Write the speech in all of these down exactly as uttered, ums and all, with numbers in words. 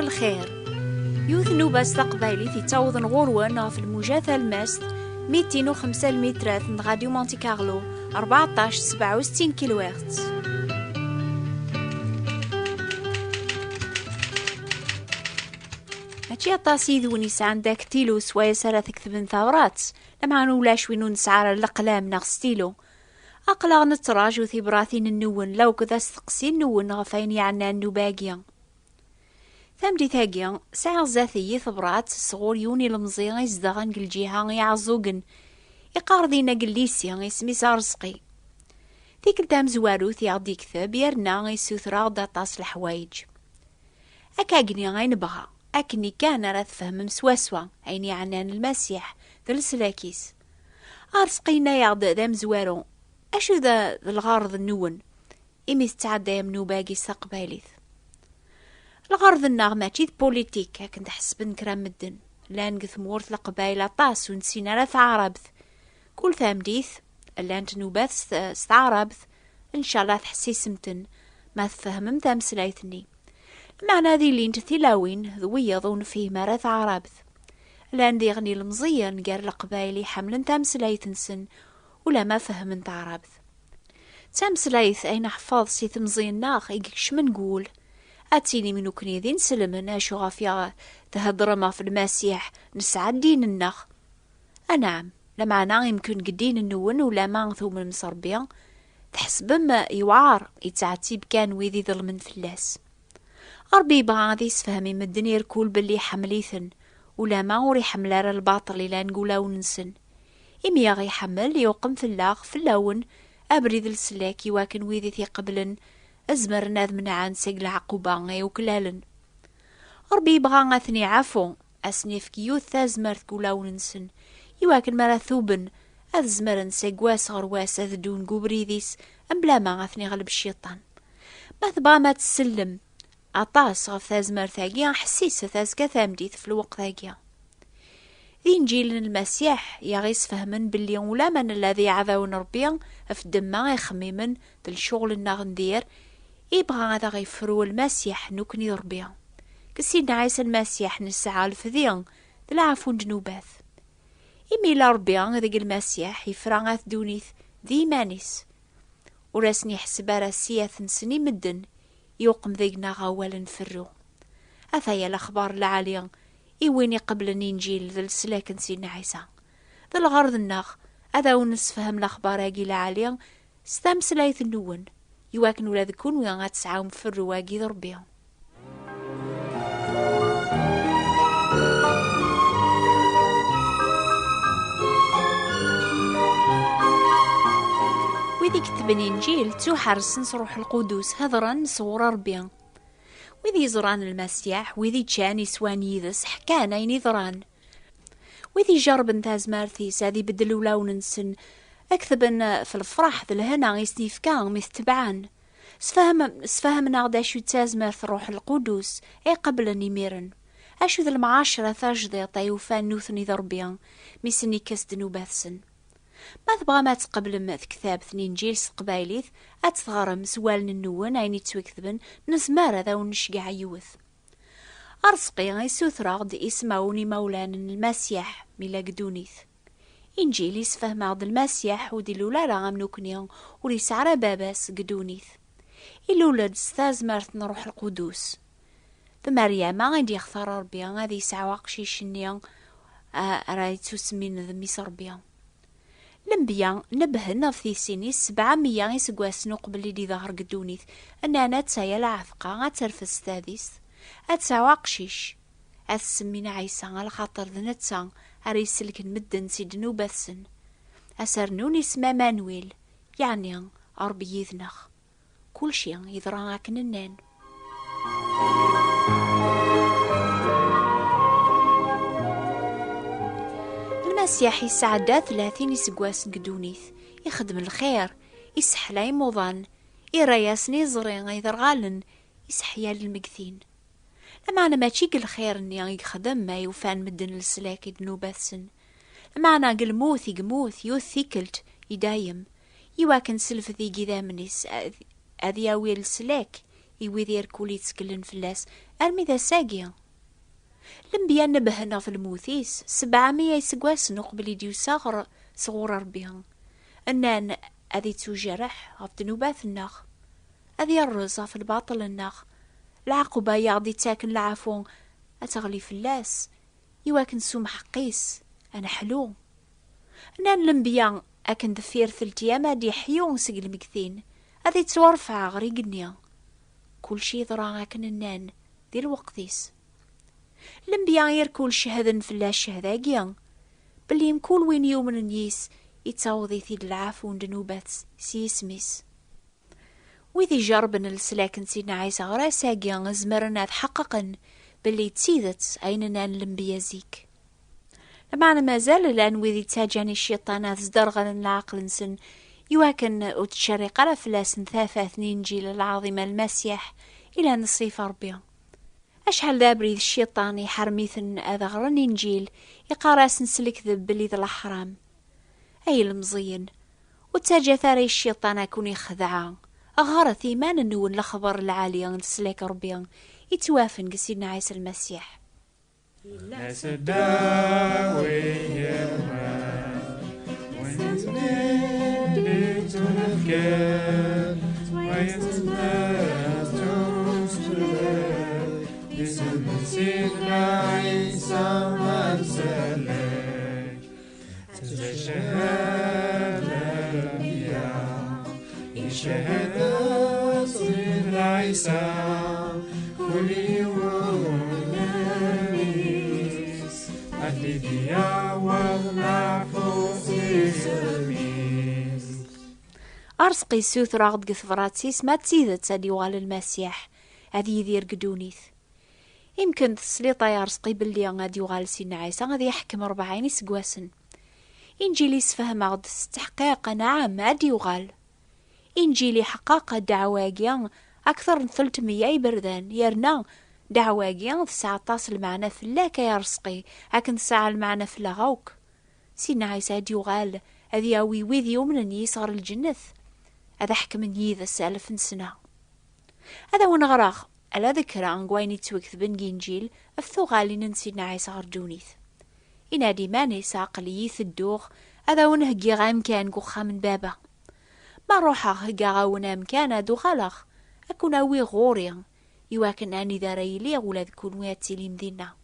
Lxir. Yiwet n nnuba s taqbaylit yettawḍen ɣur-wen ɣef lmuja talmast mitin u xemsa lmitrat n Radio Monte Carlo, rbeɛṭac sebɛa u settin kilohertz. Mačči aṭas yid-wen yesɛan daktilu swayes ara tketbem tabrat, lameɛna ulac win ur nesɛi ara leqlam neɣ stilu. Aql-aɣ nettraǧu tibratin-nwen lawked asteqsi-nwen ɣef wayen yeɛnan nnuba-agi. Tameddit-agi, sɛiɣ zdat-iyi tebrat sɣur yiwen ilemẓi izedɣen deg lǧiha Iɛeẓẓugen. Iqqar dinna deg llisi, isem-is Arezqi. Tikkelt tamezwarut i aɣ-d-yekteb yerna issuter-aɣ-d aṭas leḥwayeǧ. Akka agni ay nebɣa, akkenni kan ara tfehmem swaswa ayen yeɛnan Lmasiḥ d leslak-is. Arezqi yenna-yaɣ-d d amezwaru, acu d, d lɣerḍ-nwen imi tettɛeddayem nnuba-agi s taqbaylit? Lɣerḍ-nneɣ mačči d politik akken d-ḥesben kra n medden. Llan deg tmurt Leqbayel aṭas ur nessin ara taɛrabt. Kul tameddit, llant nnubat s, s taɛrabt, ncallah tḥessisem-ten, ma tfehmem tameslayt-nni. Lameɛna ad ilint tilawin d wiyaḍ ur nefhim ara taɛrabt. Llan diɣen ilemẓiyen gar Leqbayel iḥemmlen tameslayt-nsen, ulamma fehmen taɛrabt. D tameslayt ay neḥfeḍ si temẓi-nneɣ i ikecmen deg wul. Ad tinim nekkni d inselmen, acu ɣef i theddrem ɣef Lmasiḥ nesɛa ddin-nneɣ? Anɛam, lameɛna imken deg ddin-nwen ulamma tumnem s Ṛebbi, tḥesbem yewɛer, yettɛettib kan wid iḍelmen fell-as. Ṛebbi yebɣa ad yessefhem i medden irkul belli iḥemmel-iten, ulamma ur iḥemmel ara lbaṭel ilan deg wulawen-nsen. Imi i aɣ-iḥemmel, yuqem fell-aɣ, fell-awen, abrid n leslak iwakken wid i t-iqeblen zemren ad menɛen seg leɛquba i uklalen. Ṛebbi yebɣa ad ten-iɛafu, ad sen-ifk yiwet tazmert deg wulawen-nsen, iwakken mi ara tuben, ad zemren seg wass ɣer wass ad ddun deg ubrid-is, mebla ma ad ten-iɣleb cciṭan. Ma tebɣam ad tsellem aṭas ɣef tazmert-agi, ḥessiset azekka tameddit ɣef lweqt-agi. D Inǧil n Lmasiḥ i aɣ-isfehmen belli ulamma nella d iɛdawen n Ṛebbi, ɣef ddemma, ixemmimen d lecɣel-nneɣ n dir, ibɣa ad aɣ-ifru Lmasiḥ, nekkni d Ṛebbi. Deg Sidna Ɛisa Lmasiḥ nesɛa lefdi d leɛfu n ddnubat. Imi yella Ṛebbi deg Lmasiḥ, ifra at ddunit d yiman-is. Ur asen-iḥseb ara ssiyat-nsen i medden, yuqem deg-neɣ awal n ferru. Ataya lexbar lɛali i win iqeblen Inǧil d leslak n Sidna Ɛisa. D lɣerḍ-nneɣ ad awen-nessefhem lexbar-agi lɛali s tameslayt-nwen, iwakken ula d kunwi ad tesɛum ferru-agi d Ṛebbi. Wid i yettben Inǧil ttuḥersen s Ṛuḥ Lqudus, hedṛen sɣur Ṛebbi. Wid yeẓran Lmasiḥ, wid iččan iswan yid-s, ḥkan ayen iḍran. Wid ijerrben tazmert-is ad ibeddel ulawen-nsen, ad ketben f lefṛaḥ d lehna i sen-ifka mi t-tebɛen. Sfehm-, sfehmen-aɣ-d acu d tazmert n Ṛuḥ Lqudus ay qeblen imiren. Acu d lemɛacra tajdiṭ ay ufan nutni d Ṛebbi mi sen-ikkes ddnubat-sen. Ma tebɣam ad tqeblem tektabt n Inǧil s teqbaylit, ad tt-teɣrem s wallen-nwen ayen yettwaketben, nezmer ad awen-nceggeɛ yiwet. Arezqi isuter-aɣ-d ismawen imawlan n Lmasiḥ mi la deg ddunit. Inǧil isfehmeɣ-d Lmasiḥ ur d-ilul ara am nukni, ur yesɛi ara baba-s deg ddunit. Ilul-d s tazmert n Ṛuḥ Lqudus. D Meryama i d-yextar Ṛebbi ad yesɛu aqcic-nni, a-, ara yettusemmin d mmi-s Ṛebbi. Lenbiya nebbhen ɣef tisin-is sebɛa meyya iseggasen uqbel i d-iḍher deg ddunit, nnan: "Attaya lɛetqa, ad terfed s tadist, ad tesɛu aqcic, ad s-semmin Ɛisa, alaxaṭer d netta ara iselken medden si ddnubat-sen. Ad s-rnun isem Amanwil, yeɛni Ṛebbi yid-neɣ." Kulci yeḍra akken nnan. Lmasiḥ yesɛedda tlatin iseggasen deg ddunit, ixeddem lxir, iseḥla imuḍan, irra-yasen iẓri iderɣalen, iseḥya lmegtin. Lameɛna mačči deg lxir-nni i yexdem ay ufan medden leslak i ddnubat-sen. Lameɛna deg lmut i yemmut yiwet tikkelt i dayem, iwakken s lefdi n yidammen-is ad, ad yawi leslak i wid irkul yettkellen fell-as, armi d ass-agi. Lenbiya nebbhen ɣef lmut-is sebɛa meyya iseggasen uqbel i d-yusa ɣer sɣur Ṛebbi. Nnan ad ittujerreḥ ɣef ddnubat-nneɣ, ad yerreẓ ɣef lbaṭel-nneɣ. Lɛaquba i aɣ-d-ittaken leɛfu ad teɣli fell-as, iwakken s umḥeqq-is ad neḥlu. Nnan lenbiya akken deffir telt yam ad d-iḥyu seg lmegtin, ad ittwarfeɛ ɣer igenni. Kulci yeḍra akken nnan di lweqt-is. Lenbiya irkul cehden fell-as ccehda-agi, belli mkul win yumnen yis ittaweḍ-it-id lɛafu n ddnubat s yisem-is. Wid ijerrben leslak n Sidna Ɛisa ɣer ass-agi zemren ad ḥeqqeqen belli d tidet ayen nnan lenbiya zik. Lameɛna mazal llan wid ittaǧǧan i cciṭan ad sderɣlen leɛqel-nsen, iwakken ur tettcerriq ara fell-asen tafat n Inǧil lɛaḍima n Lmasiḥ ilan ṣṣifa Ṛebbi. Acḥal d abrid cciṭan iḥerm-iten ad ɣren Inǧil, iqqar-asen s lekdeb belli d leḥram. Ay ilmeẓyen, ur ttaǧǧat ara i cciṭan ad ken-ixdeɛ. Ɣret iman-nwen lexber lɛali n teslak Ṛebbi ittwafen deg Sidna Ɛisa Lmasiḥ. Yella seddaw i yemma, win yettnadi ttnefkal, wa yettnadi ttnefkal, isem n Sidna Ɛisa amsalak. Tella cchada n Ṛebbi, icehhed Sidna Ɛisa, kul yiwen yis, ad t-id-yaweḍ leɛfu s isem-is. Arezqi ssutreɣ-d deg tebrat-is, ma d tidet ad d-yuɣal Lmasiḥ, ad yidir deg ddunit. Imken tesliḍ ay Arezqi belli ad yuɣal Sidna Ɛisa ad yeḥkem ṛebɛin iseggasen. Inǧil yessefhem-aɣ-d s tteḥqiq, nɛam, ad d-yuɣal. Inǧil iḥeqqeq ddeɛwa-agi akteṛ n telt meyya iberdan, yerna ddeɛwa-agi tesɛa aṭas n lmeɛna fell-ak ay Arezqi, akken tesɛa lmeɛna fell-aɣ akk. Sidna Ɛisa ad d-yuɣal, ad yawi wid yumnen yis ɣer lǧennet, ad ḥekmen yid-s alef n sna. Ad awen-ɣreɣ ala d kra n wayen yettwaketben deg Inǧil ɣef tuɣalin n Sidna Ɛisa ɣer ddunit. Yenna-d iman-is, aql-iyi tedduɣ ad awen-heggiɣ amkan deg uxxam n Baba. Ma ruḥeɣ heggaɣ-awen amkan, ad uɣaleɣ, ad ken-awiɣ ɣur-i, iwakken anida ara iliɣ ula d kunwi ad tilim dinna.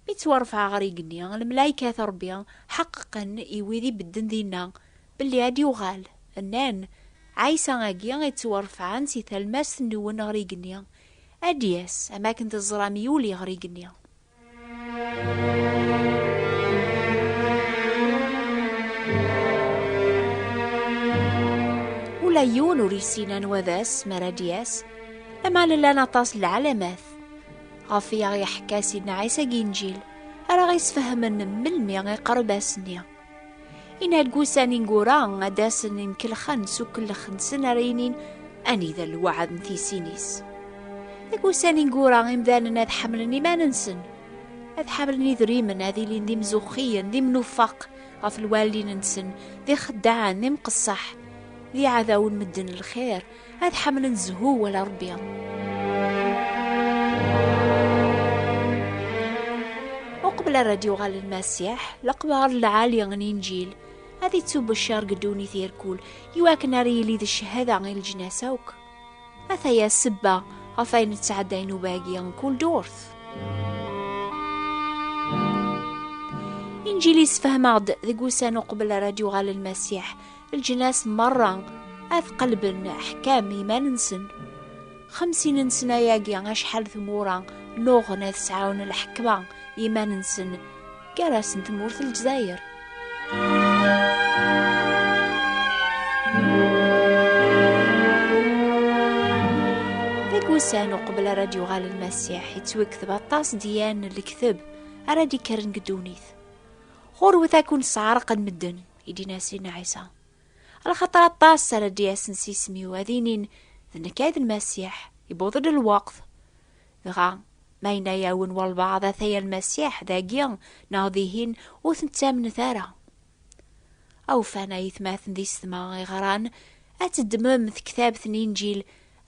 Mi ttwarfɛeɣ ɣer igenni, lemlaykat n Ṛebbi ḥeqqeqen i wid ibedden dinna belli ad d-yuɣal. Nnan, Ɛisa-agi i ttwarefɛen si talmast-nwen ɣer igenni, ad d-yas, am akken teẓram yuli ɣer igenni. Ula yiwen ur yessin anwa d ass mi ara d-yas, lameɛna llan aṭas n lɛalamat ɣef i aɣ-iḥekka Sidna Ɛisa deg Inǧil, ara ɣ-isfehmen melmi iqerreb ass-nni. Yenna-d deg ussan ineggura ad d-asen imkelxen s ukellex-nsen ara yinin anida lweɛd n tisin-is. Deg ussan ineggura imdanen ad ḥemmlen iman-nsen, ad ḥemmlen idrimen, ad ilin d imzuxxiyen, d imnufaq ɣef lwaldin-nsen, d ixeddaɛen, d imqeṣṣaḥ, d iɛdawen medden n lxir, ad ḥemmlen zzhu wala Ṛebbi. Uqbel ara d-yuɣal Lmasiḥ, leqbar lɛali n Inǧil ad ittubeccer deg ddunit irkul, iwakken ara yili d cchada i leǧnas akk. Ataya ssebba ɣef ayen nettɛedday nnuba-agi n kul ddurt. Inǧil yessefhem-aɣ-d deg ussan uqbel ara d-yuɣal Lmasiḥ, leǧnas merra ad qelben ḥkam i iman-nsen. Xemsin n ssna-agi acḥal tmura nnuɣen ad sɛun lḥekma i iman-nsen gar-asen tmurt n Lezzayer. Deg ussan uqbel ara d-yuɣal Lmasiḥ, yettwakteb aṭas deg yan n lekteb ara d-ikkren deg ddunit. Ɣurwet ad ken-sɛerqen medden, i d-yenna Sidna Ɛisa. Alaxaṭer aṭas ara d-yasen s isem-iw, ad inin, "D nekk ay d Lmasiḥ, yewweḍ-d lweqt." Dɣa, ma yenna-yawen walbeɛḍ, "Ataya Lmasiḥ dagi neɣ dihin," ur ten-ttamnet ara. Awfan aytmaten d isetma iɣran, ad teddmem tektabt n Inǧil,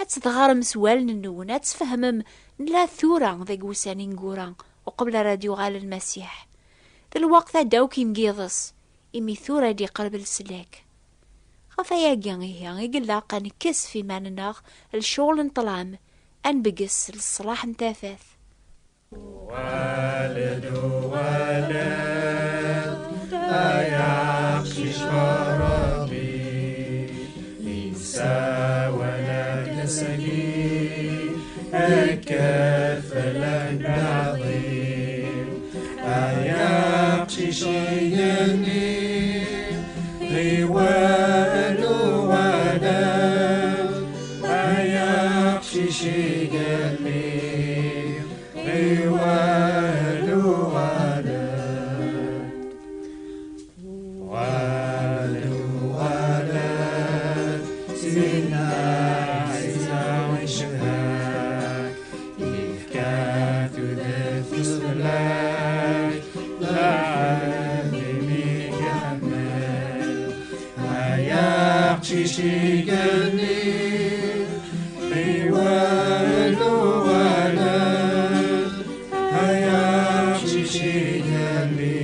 Ad tɣarem s wallen-nwen, ad tfehmem nella tura deg wussan ineggura, uqbel ara d-yuɣal Lmasiḥ. D lweqt ad d-awk imgiḍes, imi tura ad d-iqreb leslak. Ɣef ayagi ihi i ilaq ad nekkes f iman-nneɣ lecɣel n ṭṭlam, ad nbegges leṣlaḥ n tafat. Uɣal-d, uɣal-d, ay aqcic Ṛebbi, yessawal-ak-d ass-agi, kkes fell-ak leɛḍil. Ay aqcic igenni, ɣiwel uɣal-d, ay aqcic igenni, ɣiwel uɣal-d. Uɣal-d, uɣal-d, Sidna Ɛisa icebḥ-ak, yefka tudert s fell-ak, lɛebd imi iḥemmel. Ay aqcic igenni, ɣiwel uɣal-d, ay aqcic igenni,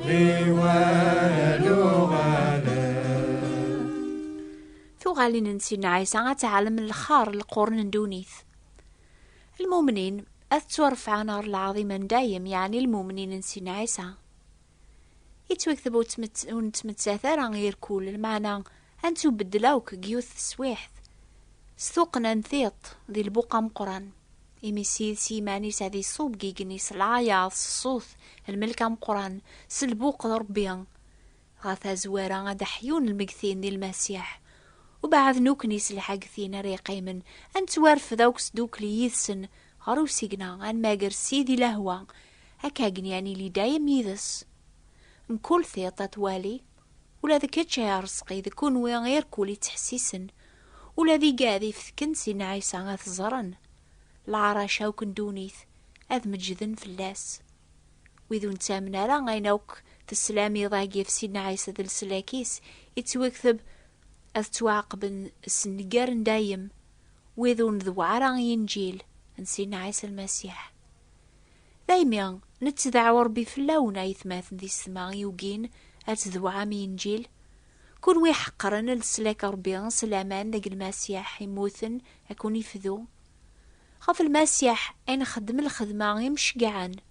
ɣiwel uɣal-d. Tuɣalin n Sidna Ɛisa ad tɛellem lxar n lqurn n ddunit. Lmumnin ad ttwarefɛen ɣer lɛaḍima n dayem, yeɛni lmumnin n Sidna Ɛisa. Yettwakteb ur ttmet-, ur nettmettat ara irkul, lmeɛna ad nettubeddel akk deg yiwet teswiḥt, s tuqqna n tiṭ di lbuq ameqqran, imi Ssid s yiman-is ad iṣub deg igenni s leɛyaḍ, s ṣṣut, lmelk ameqqran, s lbuq n Ṛebbi. Ɣer tazwara ad d-ḥyun lmegtin di Lmasiḥ, ubeɛd nukni s lḥagtin ara yeqqimen, ad nettwarfed akk sdukli yid-sen ɣer usigna, ad nmager Ssid i lehwa, akka akken ad nili dayem yid-s. Mkul tiṭ ad twali, ula d kečč ay Arezqi, d kunwi irkul ittḥessisen, ula d igad ifetken Sidna Ɛisa ad t-ẓren, leɛrac akk n ddunit ad meǧden fell-as. Wid ur nettamen ara ayen akk teslam iḍ-agi ɣef Sidna Ɛisa d leslak-is, ittwakteb ad ttwaɛaqben s nnger n dayem, wid ur nedweɛ ara i Inǧil n Sidna Ɛisa Lmasiḥ. Daymi nettdeɛwa Ṛebbi fell-awen, ay atmaten d isetma yugin ad tdewɛem i Inǧil, kunwi ḥeqren leslak Ṛebbi s laman deg Lmasiḥ immuten ad kun-ifdu. Ɣef Lmasiḥ ay nxeddem lxedma imceggɛen.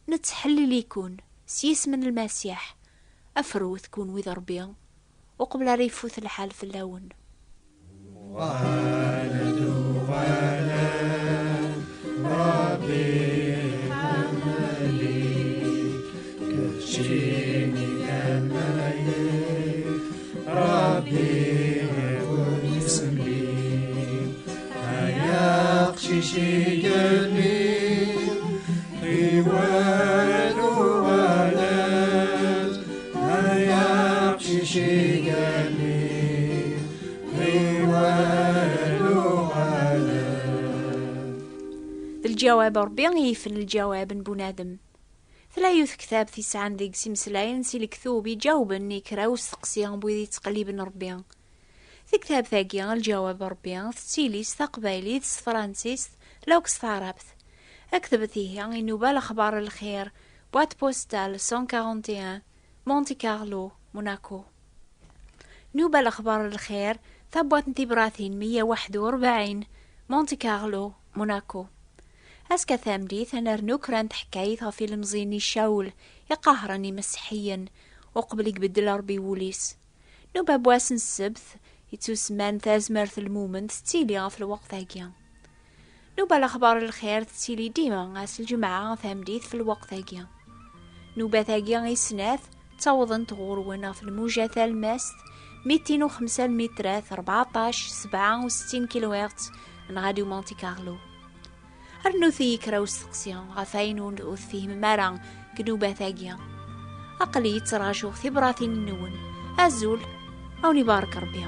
Nettḥellil-ikun s yisem n Lmasiḥ, afrut kunwi d Ṛebbi, uqbel ara ifut lḥal fell-awen. Uɣal-d, uɣal-d, Ṛebbi iḥemmel-ik, keččini d amellal-ik, Ṛebbi ad ken-isemli. Ay aqcic igenni, ɣiwel uɣal-d. Ay aqcic igenni, ɣiwel uɣal-d. D lǧawab n Ṛebbi i yifen lǧawab n bunadem. Tella yiwet tektabt yesɛan deg-s imeslayen si lektub iǧawben i kra usteqsi n wid yettqelliben Ṛebbi. Tektabt-agi, Lǧawab n Ṛebbi, tettili s taqbaylit, s tefransist, la akk s taɛrabt. Aktbet ihi i Nnuba Lexbar n Lxir, boîte postale cent quarante et un, Monte Carlo, Monaco. Nnuba Lexbar n Lxir, tabwaṭ n tibratin meyya u waḥed u rebɛin, Monte Carlo, Monaco. Azekka tameddit, ad nernu kra n teḥkayt ɣef ilemẓi-nni Cawel iqahren imasiḥiyen uqbel i ibeddel Ṛebbi wul-is. Nnuba n wass n ssebt, yettusemman Tazmert n Lmumen, tettili ɣef lweqt-agi. Nnuba Lexbar n Lxir tettili dima ass Lǧemɛa tameddit f lweqt-agi. Nnubat-agi i snat ttawḍent ɣur-wen ɣef lmuja talmast mitin u xemsa lmitrat, rbeɛṭac sebɛa u settin kilohertz, n Radio Monte Carlo. Rnut-iyi kra usteqsi ɣef wayen ur, ur tfehmem ara deg nnubat-agi. Aql-iyi ttrajuɣ tibratin-nwen. Azul, a wen-ibarek Ṛebbi.